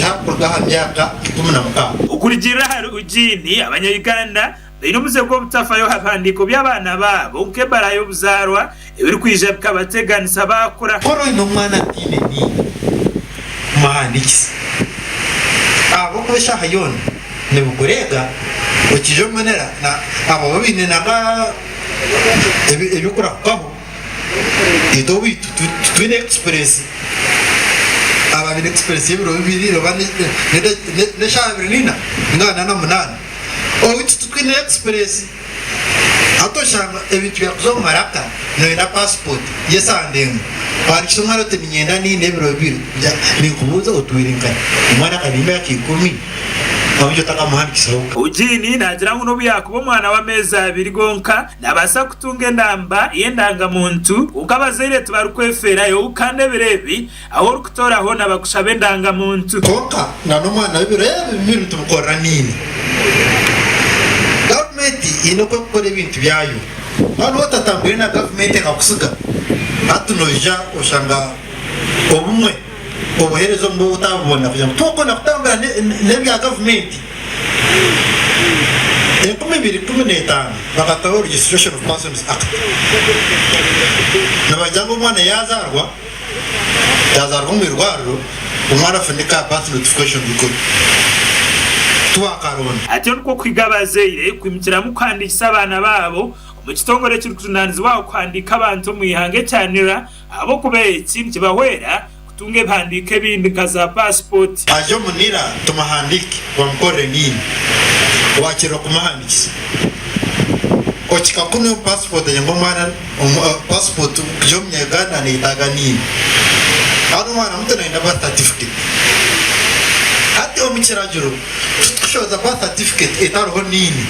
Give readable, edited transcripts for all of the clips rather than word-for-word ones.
Kubahandiikisa kuruga aha myaka 16. Okurugiirira ahari Eugene, Abanya-Uganda baine omuze gw'obutafayo aha bihandiiko by'abaana baabo nk'ebara y'obuzaarwa ebirikwija bikabateganisa baakura. Ku oine omwana ataine diini, muhandiikise ahabw'okuba eshaaha yoona nibikureega okiija omumanira abo baine naka ebikurahukaho. Itwe owaitu titwine express, aba baine express y'ebiro bibiri oba n'eshaaha abiri n'eina ninga ana na munaana. Owaitu titwine express, hati oshanga ebintu byakuza omu maraka noyenda passport y'esande emwe, wahandiikisa omwana oti niinyenda niine ebiro bibiri, ninkubuuza otwire nkahi? Omwana akaba aine emyaka ikumi. Ahabw'enki otakamuhandikisaho? Eugene naagira ngu n'obu yaakuba omwana w'ameezi abiri gonka, naabaasa kutunga enamba y'endangamuntu. Kwonka abazaire tibarikwefeerayo kandi ebiro ebi ahu orikutoora hoona bakushaba endangamuntu. Kwonka na n'omwana w'ebiro ebi bibiri nitumukorera niine. Gavumenti eine oku erikukora ebintu byayo. Waaba nooba otatambwire na gavumenti ekakutsiga, hati noija oshanga obumwe. Obuheereza omu bwo otabubona kugira ngu tokunda kutambura n'ebya gavumenti. 2015 bakataho Registration of Persons Act nibagira ngu omwana yazaarwa, yazaarwa omu irwariro omwana afune ka birth notification record tiwakaronda. Atyo nikwo kuhiga abazaire kwimukiramu kuhandiikisa abaana baabo omu kitongore ekirikujunaanizibwa aha kuhandiika abantu omu ihanga ekya NIRA Ahabw'okuba eki nikibahwera kutunga ebihandiiko ebindi nka za paasipooti. Aje omu NIRA tumuhandiike bamukorere niini waakirira kumuhandiikisa okika kunu omu paasipooti agira ngu omwana paasipooti kugira omunya Uganda neyetaaga niini kandi omwana muto nayenda birth certificate hati omu kiragiro titukushohoza birth certificate etariho niini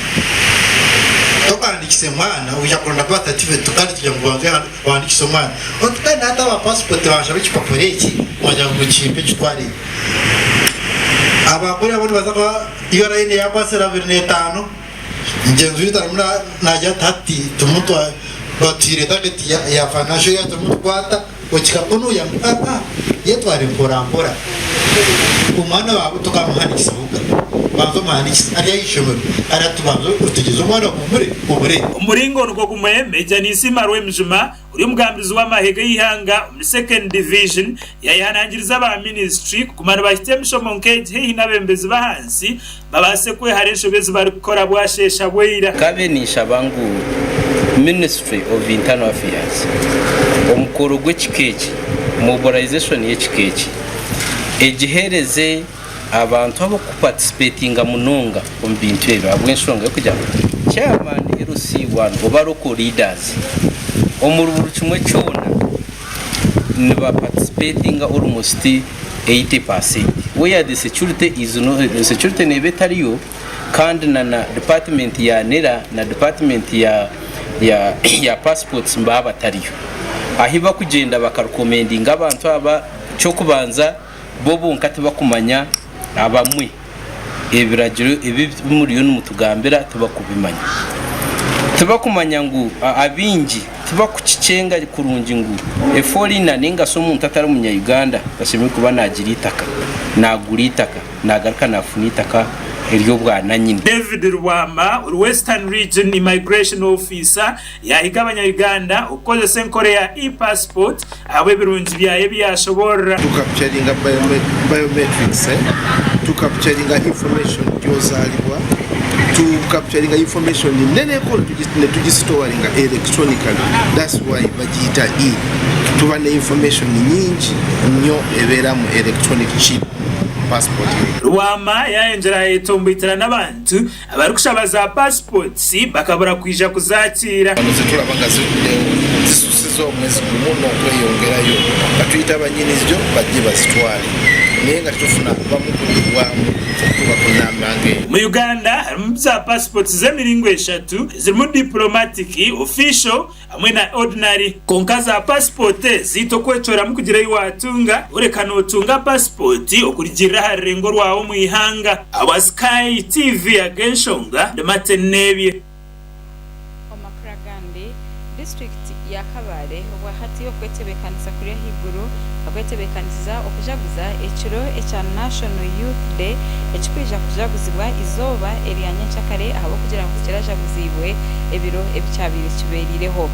tokahandiikise mwana oija kuronda birth certificate kandi tugira ngu banza Ohandiikise omwana oti kandi hati aba passport banshaba ekipapura eki wagira ngu mukimpe nkitware. Abakuru abo nibaza kuba URA neyakwasire 25 mugyenzi waitu arimu nagira ati hati turimu batuhaire target ya financial year turimu nitukwata okika kunuya ngu aa yetware mpora mpora omwana wawe tokamuhandikisa buga banza omuhandikise ari ahaishomero hariya tubanze otegyereze omwana ahumure omureete. Omu muringo nigwo gumwe, Meeja Ninsiima Rwemujuma, ori omugambirizi w'amahe g'eihanga omuri Second Division, yaayehanangiriza aba minisituri kuguma nibahitsya emishomo nk'egi haihi n'abeebembezi b'ahansi babaase kwehara enshobe ezi barikukora bwasheesha bwaira. Nkabe ninshaba ngu Ministry of Internal Affairs omukoro gw'ekika eki, mobilization y'ekika eki egiheereze abantu abarikuparticipatinga munonga omu bintu ebi ahabw'enshonga y'okugira ngu Chairman LC1 oba Local Leaders omuri buri kimwe kyona niba participatinga almost 80% where the security is no, security neeba etariyo kandi na na department ya NIRA na department ya ya ya passports nibaba batariyo ahi bakugyenda bakarecommendinga abantu aba ky'okubanza Bo bonka tibakumanya abamwe ebiragiro ebi muriyo nimutugambira tibakubimanya. Tibakumanya ngu abaingi tibakukikyenga kurungi ngu a foreigner ninga shi omuntu atari munya Uganda tashemereire kuba nagira eitaka, nagura eitaka, nagaruka nafuna eitaka ery'obwananyini. David Rwama ori Western Region Immigration Officer Yaahiga abanya-Uganda okukozesa enkora eya e-passport ahabw'ebirungi byayo ebi yaashoboorora. Tukapturinga biometrics, tukapturinga information gy'ozaalibwa, tukapturinga information neneko netugisitowaringa electronically that's why bagiyita e. Tuba ne information nyingi nnyo ebeera mu electronic chip passport. Rwama yaayongyera yaayetomboitera n'abantu Abarikushaba za passports bakabura kwija kuzakiira. Bano zituraba nga ziruddewo zisusiza omwezi gumu n'okweyongerayo nga tuyita banyinizyo bajje bazitwale naye nga tetufuna bamu kudibwamu okutuuka ku namba ng'eyo. Omu Uganda harimu za passports z'emiringo eshatu ezirimu diplomatic, official hamwe na ordinary. Kwonka za passport ezi tokwecweramu kugira ei waatunga, kureka nootunga passport okurugiirira aha rurengo rwawe omu ihanga. Ahabwa Sky TV ag'enshonga, ndi Martin Nebye. Omu makuru agandi, disiturikiti ya Kabale obwahati okwetebeekanisa kuri ahaiguru okwetebeekanisiza okujaguza ekiro ekya National Youth Day ekirikwija kujaguzibwa eizooba erya nyencakare ahabw'okugira ngu tikirajaguziibwe ebiro ebi kyabaire kibeerireho.